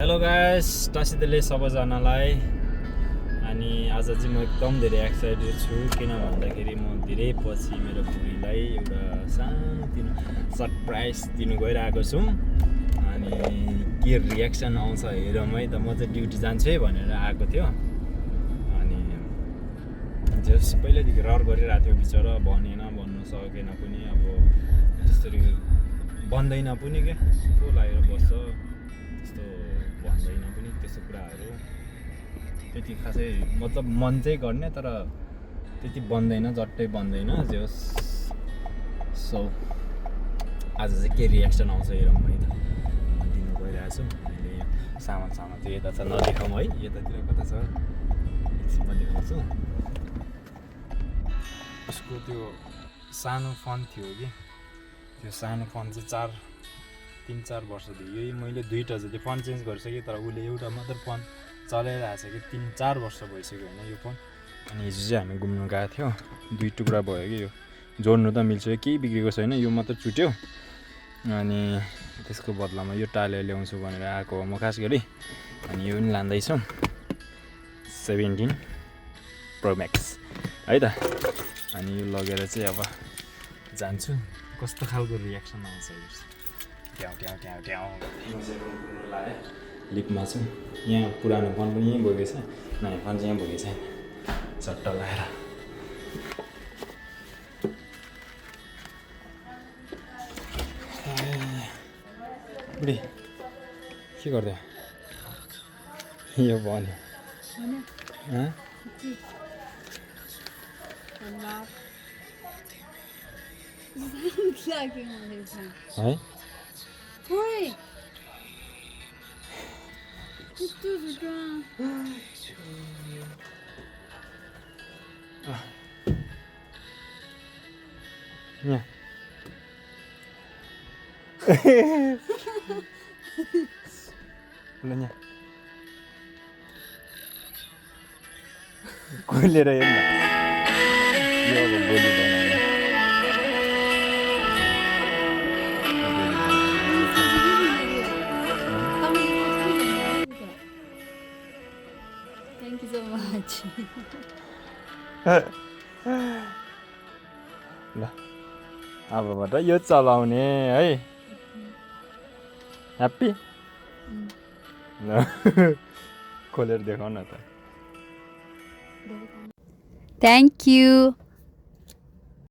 Hello guys, टासिदेले सबैजनालाई। अनि आज चाहिँ म एकदम धेरै एक्साइटेड छु किन भन्दाखेरि म धेरै पछि मेरो बुढीलाई एउटा सानोतिनो सरप्राइज दिनु गइरहेको छु। अनि के रियाक्सन आउँछ हेरौँ है त। म चाहिँ ड्युटी जान्छु है भनेर आएको थियो। अनि जस पहिल्यैदेखि रहर गरिरहेको थियो बिचरा, भनेन, भन्नु सकेन पनि। अब त्यसरी बन्दैन पनि के चुप्पो लागेर बस्छ, त्यस्तो भन्दैन पनि त्यस्तो कुराहरू। त्यति खासै मतलब मन चाहिँ गर्ने तर त्यति बन्दैन, झट्टै बन्दैन जे होस्। सो आज चाहिँ के रियाक्सन आउँछ हेरौँ है त। दिनु गइरहेको छु। अहिले सामान चाहिँ यता छ, नदेखाउँ है, यतातिर कता छ एकछिनमा देखाउँछु। उसको त्यो सानो फोन थियो कि, त्यो सानो फोन चाहिँ 3-4 वर्ष थियो। यही मैले 2टा जति फोन चेन्ज गरिसकेँ, तर उसले एउटा मात्र फोन चलाइरहेको छ कि 3-4 वर्ष भइसक्यो होइन यो फोन। अनि हिजो चाहिँ हामी घुम्नु गएको थियो, 2 टुक्रा भयो कि यो जोड्नु त मिल्छ, केही बिग्रेको छैन, यो मात्र चुट्यो। अनि त्यसको बदलामा यो टालेर ल्याउँछु भनेर आएको हो म खास गरी। अनि यो पनि लाँदैछु 17 Pro Max है त। अनि यो लगेर चाहिँ अब जान्छु, कस्तो खालको रियाक्सन आउँछ हेर्छु। लिपमा छु। यहाँ पुरानो फोन पनि यहीँ बोकेछ, नयाँ फोन चाहिँ यहाँ बोकेको छैन, चट्ट लगाएर। बुढी के गर्दै यो भन्यो है? Oi! Itu juga. यहाँ यहाँ खोलेर हेर्न यो अब बोली Thank you so much. ल अबबाट यो चलाउने है। ह्याप्पी ल खोलेर देखाउन त। Thank you.